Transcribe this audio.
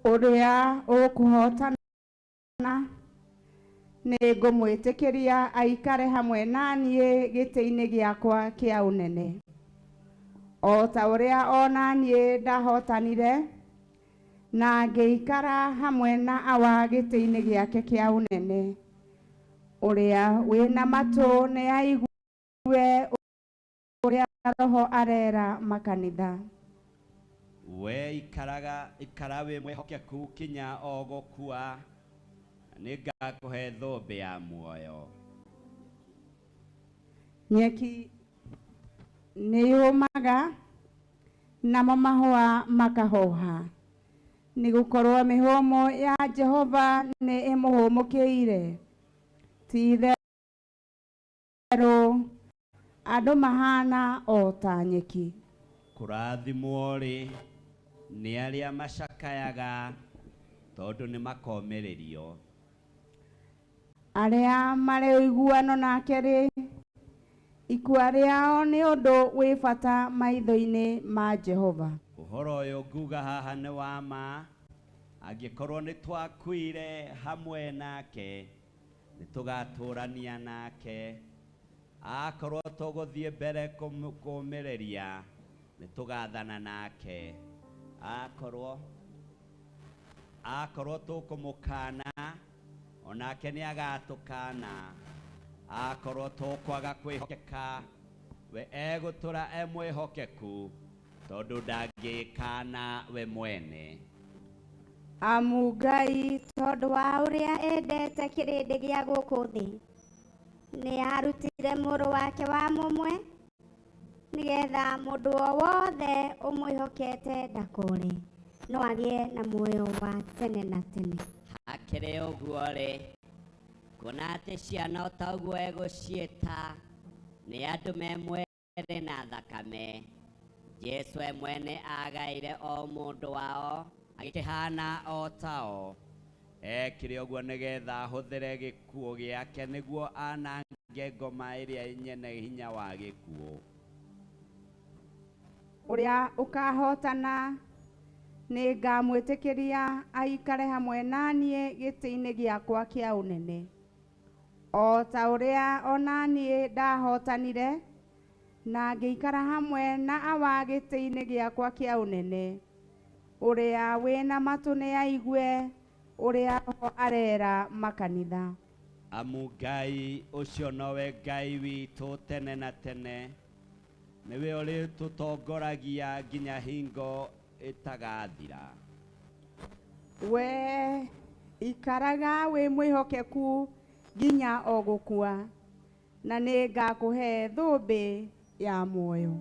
Ũrĩa ũkũhootana nĩ ngũmwĩtĩkĩria aikare hamwe na niĩ gĩtĩ-inĩ gĩakwa kĩa ũnene, o ta ũrĩa o na niĩ ndahotanire na ngĩikara hamwe na Awa gĩtĩ-inĩ gĩake kĩa ũnene. Ũrĩa wĩna matũ nĩ aigue ũrĩa Roho arera makanitha. We ikaraga ikara wĩ mwĩhokeku kinya o gũkua, na nĩngakũhe thũmbĩ ya muoyo. Nyeki nĩ yũmaga namo mahũa makahoha, nĩ gũkorwo mĩhũmũ ya Jehova nĩ ĩmũhũmũkĩire. Ti itherũ andũ mahana o ta nyeki. Kũrathimwo-rĩ, nĩ arĩa macakayaga, tondũ nĩmakomĩrĩrio. Arĩa marĩ ũiguano nake-rĩ, ikua rĩao nĩ ũndũ wĩ bata maitho-inĩ ma Jehova. Ũhoro ũyũ nguga haha nĩ wa ma, angĩkorwo nĩtwakuire hamwe nake, nĩtũgatũũrania nake. Akorwo tũgũthiĩ mbere kũũmĩrĩria, nĩtũgathana nake. Akorwo akorwo tũkũmũkana, onake nĩagatũkana. Akorwo tũkwaga kwĩhokeka, we egũtũra e mwĩhokeku, tondũ ndangĩkana we mwene. Amu Ngai tondũ wa ũrĩa endete kĩrĩndĩ gĩa gũkũ thĩ, nĩ aarutire Mũrũ wake wa mũmwe, nĩgetha mũndũ o wothe ũmwĩhokete ndakore, no agĩe na muoyo wa tene na tene. Hakĩrĩ ũguo-rĩ, kuona atĩ ciana o ta ũguo egũciĩta nĩ andũ me mwĩrĩ na thakame, Jesu we mwene aagaĩire o mũndũ wao agĩkĩhaana o tao. Ekire ũguo nĩgetha ahũthĩre gĩkuũ gĩake nĩguo anange ngoma ĩrĩa nyene hinya wa gĩkuũ. Ũrĩa ũkahootana nĩ ngamwĩtĩkĩria aikare hamwe na niĩ gĩtĩ-inĩ gĩakwa kĩa ũnene, o ta ũrĩa o na niĩ ndahotanire na ngĩikara hamwe na Awa gĩtĩ-inĩ gĩakwa kĩa ũnene. Ũrĩa wĩna matũ nĩ aigue ũrĩa Roho arera makanitha. Amu Ngai ũcio nowe Ngai witũ tene na tene, nĩwe ũrĩtũtongoragia nginya hingo ĩtagathira. We ikaraga wĩ mwĩhokeku nginya o gũkua, na nĩ ngakũhe thũmbĩ ya muoyo.